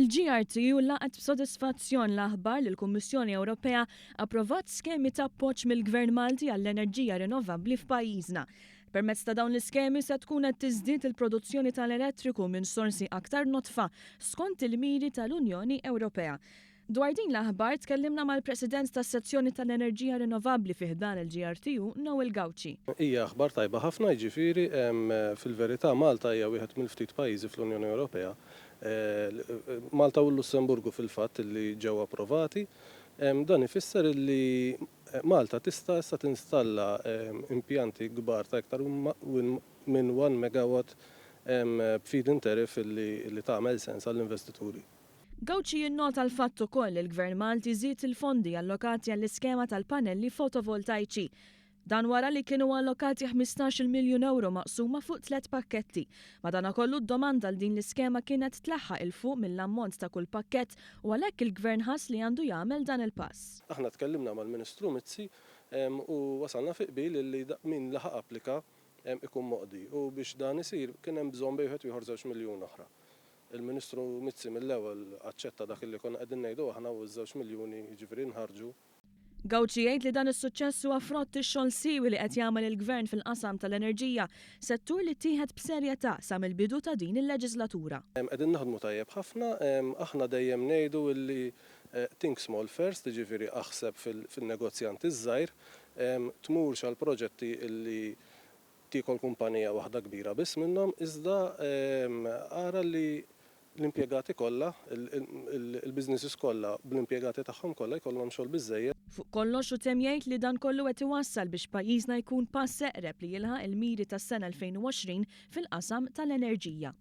Il-GRTU laqgħet b'sodisfazzjon l-aħbar li l-Kummissjoni Ewropea approvat skemi ta' appoġġ mill-Gvern Malti għall-enerġija rinnovabbli f'pajjiżna. Permezz ta' dawn l-iskemi se tkun qed tiżdied il-produzzjoni tal-elettriku minn sorsi aktar nodfa skont il-miri tal-Unjoni Ewropea. Dwar din l-aħbar tkellimna mal-President tas-Sezzjoni tal-Enerġija Rinnovabbli fi ħdan il-GRTU, Noel Gauci. Hija aħbar tajba ħafna, jiġifieri fil-verità Malta hija wieħed mill-ftit pajjiżi fl-Unjoni Ewropea, Malta u l-Lussemburgu fil-fatt li ġew approvati. Dan ifisser li Malta tista' issa tinstalla impjanti kbar ta' iktar minn 1 megawatt b'feed-in tariff li tagħmel sens għall-investituri. Gauci jinnota l-fatt ukoll li l-Gvern Malti żied il-fondi allokati għall-iskema tal-panelli fotovoltajċi. Dan wara li kienu allokati 15-il miljun ewro maqsuma fuq tlett pakketti. Madanakollu d-domanda għal din l-iskema kienet tlaħħaq 'il fuq mill-ammont ta' kull pakkett u għalhekk il-Gvern ħass li għandu jagħmel dan il-pass. Aħna tkellimna mal-Ministru Mizzi u wasalna fi qbil li min laħaq applika ikun moqdi u biex dan isir kien hemm bżonn bejn wieħed u ieħor żewġ miljun oħra. Il-Ministru Mizzi mill-ewwel aċċetta dak li konna qegħdin ngħidu aħna u ż-żewġ miljuni jiġifieri nħarġu. Gauci jgħid li dan is-suċċess huwa frott ix-xogħol siewi li qed jagħmel il-Gvern fil-qasam tal-enerġija, settur li ttieħed b'serjetà sa mill-bidu ta' din il-leġiżlatura. Qegħdin naħdmu tajjeb ħafna. Aħna dejjem ngħidu li think small first, jiġifieri aħseb fin-negozjant iż-żgħir, tmurx għal proġetti li tiekol kumpanija waħda kbira biss minnhom, iżda ara li l-impjegati kollha, il-businesses kollha bl-impjegati tagħhom kollha jkollhom xogħol biżżejjed. Fuq kollox hu temm jgħid li dan kollu qed iwassal biex pajjiżna jkun pass eqreb li jilħaq il-miri tas-sena 2020 fil-qasam tal-enerġija.